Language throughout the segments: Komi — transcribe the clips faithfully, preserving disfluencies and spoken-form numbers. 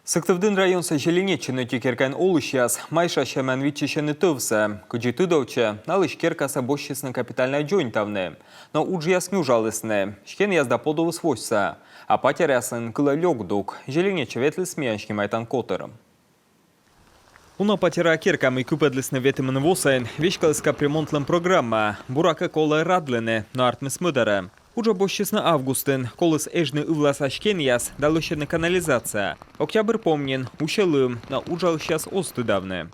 Сыктывдін районса Зеленечын ӧти керкаын олысьяс майшасьӧмӧн виччысьӧны тӧвсӧ. Кыдзи тыдовтчӧ, налысь керкасӧ босьтчисны капитальнӧя дзоньтавны. Но уджъяс нюжалісны, стенъяс да подувыс восьса. А патераясын кылӧ лёк дук. Зеленечӧ ветліс миян снимайтан котыр. Уна патераа керка, мый кыпӧдлісны ветымын во сайын, веськаліс капремонтлӧн программа. Буракӧ, колӧ радлыны, но артмис мӧдарӧ. Уджӧ босьтчисны августын, коліс эжны ывласа стенъяс да лӧсьӧдны канализация. Октябрь пом нин, усьӧ лым, но уджалысьяс оз тыдавны.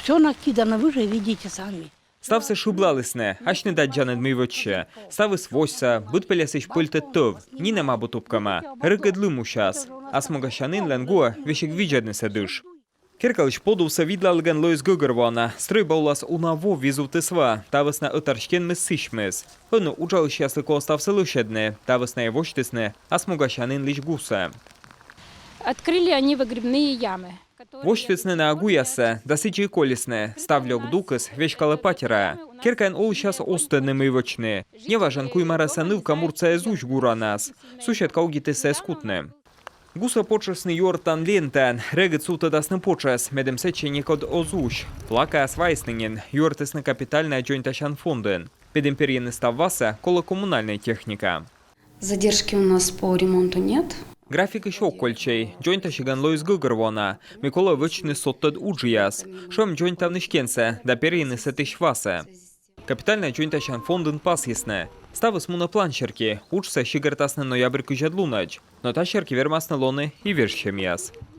Все накидано, вы же видите сами. Ставсӧ шыблалісны, асьныд аддзанныд, мый вӧчсьӧ. Ставыс восьса, быд пельӧсысь пӧльтӧд тӧв, нинӧм абу тупкӧма, регыд лым усяс. Асмогасянінлӧн гуӧ весиг видзӧднысӧ дыш. Керкалысь подувсӧ видлалігӧн лоис гӧгӧрвоана. Стрӧйба улас уна во визувтіс ва, та вӧсна ӧтар стенмыс сісьмис. Ӧні уджалысьяслы колӧ ставсӧ лӧсьӧдны, та вӧсна и восьтісны асмогасянінлысь гусӧ. Открыли они выгребные ямы. Восьтісны найӧ гуяссӧ да сідзи и колисны. Став лёк дукыс веськалӧ патераа. Керкаын олысьяс оз тӧдны, мый вӧчны. Неважӧн куим арӧса нывка муртса эз узь гуранас. Суседка огитіс сійӧс кутны. Гусӧ потшӧсны юӧртан лентаӧн, регыд сувтӧдасны потшӧс, медым сэтчӧ некод оз узь. Плакаяс вайисны нин, юӧртісны капитальнӧя дзоньтасян фондын. Медым перйыны став васӧ, колӧ коммунальнӧй техника. Задержки у нас по ремонту нет. Графикысь ог кольччӧй, дзоньтасигӧн лоис гӧгӧрвоана, мый колӧ вӧчны содтӧд уджъяс. Шуам, дзоньтавны стенсӧ да перйыны сэтысь васӧ. Капитальнӧя дзоньтасян фондын пасйисны: ставыс мунӧ план серти, уджсӧ сигӧртасны ноябрь кызьӧд лунӧдз. Но та серти вермасны лоны и вежсьӧмъяс.